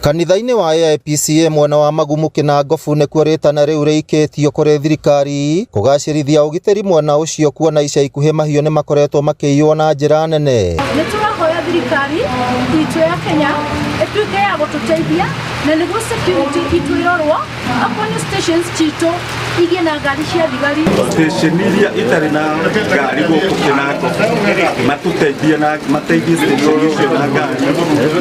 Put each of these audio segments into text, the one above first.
Kanitha-inĩ wa AIPCA mwena wa Magumu Kĩnangobu nĩkuo rĩtana rĩu rĩikĩtio kũrĩ thirikari kũgacĩrithia ũgitĩri mwena ũcio kuona ica ikuhĩ mahiũ nĩ makoretwo makĩiywo na njĩra nene. Nĩ tũrahoya thirikari itũ ya Kenya ĩtuĩke ya gũtũteithia na nĩguo security itũ ĩrorwo, okorwo nĩ stations citũ igĩe na ngari cia thigari. Station iria itarĩ na ngari gũkũ Kĩnango matũteithie na mateithie station icio na ngari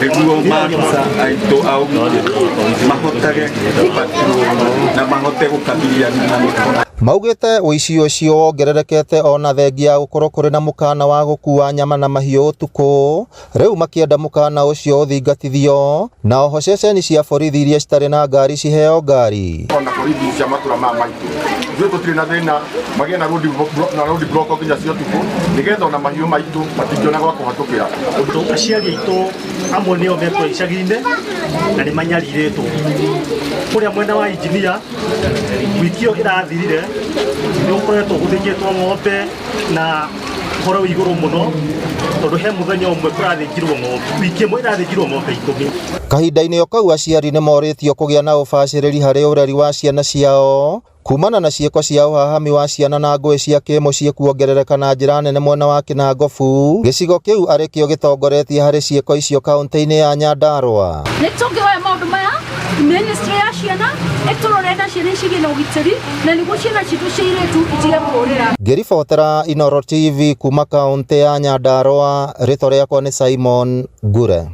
nĩguo maabisa aitũ a ũgitĩri mahotage gũpatrol na mahote gũkabiliana na mĩkora. Maugĩte ũici ũcio wongererekete ona thengia ya gũkorwo kũrĩ na mũkana wa gũkua nyama na mahiũ ũtukũ, rĩu makĩenda mũkana ũcio ũthingatithio na oho ceceni cia borithi iria citarĩ na ngari ciheo ngari. Ona borithi cia matũra maya maitũ ithuĩ tũtirĩ na thĩna, magĩe na road na road block nginya cia ũtukũ nĩgetha ona mahiũ maitũ matingĩona gwa kũhatũkĩra. Aciari aitũ amwe nĩo mekwo icagi-inĩ na nĩ manyarirĩtwo kũrĩa mwena wa injinia. Wiki ĩyo ĩrathirire nĩ gũkoretwo gũthĩnjĩtwo ng'ombe na ũhoro wĩ igũrũ mũno, tondũ he mũthenya ũmwe kũrathĩnjirwo ng'ombe, wiki ĩmwe ĩrathĩnjirwo ng'ombe 10. Kahinda-inĩ o kau aciari nĩ morĩtio kũgĩa na ũbacĩrĩri harĩ ũreri wa ciana ciao kumana na ciĩko cia ũhahami wa ciana na ngũĩ cia kĩmũciĩ kuongerereka na njĩra nene mwena wa Kĩnangobu, gĩcigo kĩu arĩ kĩo gĩtongoretie harĩ ciĩko icio kaũntĩ-inĩ ya Nyandarua. Nĩ tũngĩhoya maũndũ maya ministry ya ciana ĩtũrore na ciana ici igĩe na ũgitĩri na nĩguo ciana citũ cia airĩtu itige kũũrĩra. Ngĩribotera Inooro TV kuma kaũntĩ ya Nyandarua, rĩtwa rĩakwa nĩ Simon Ngure.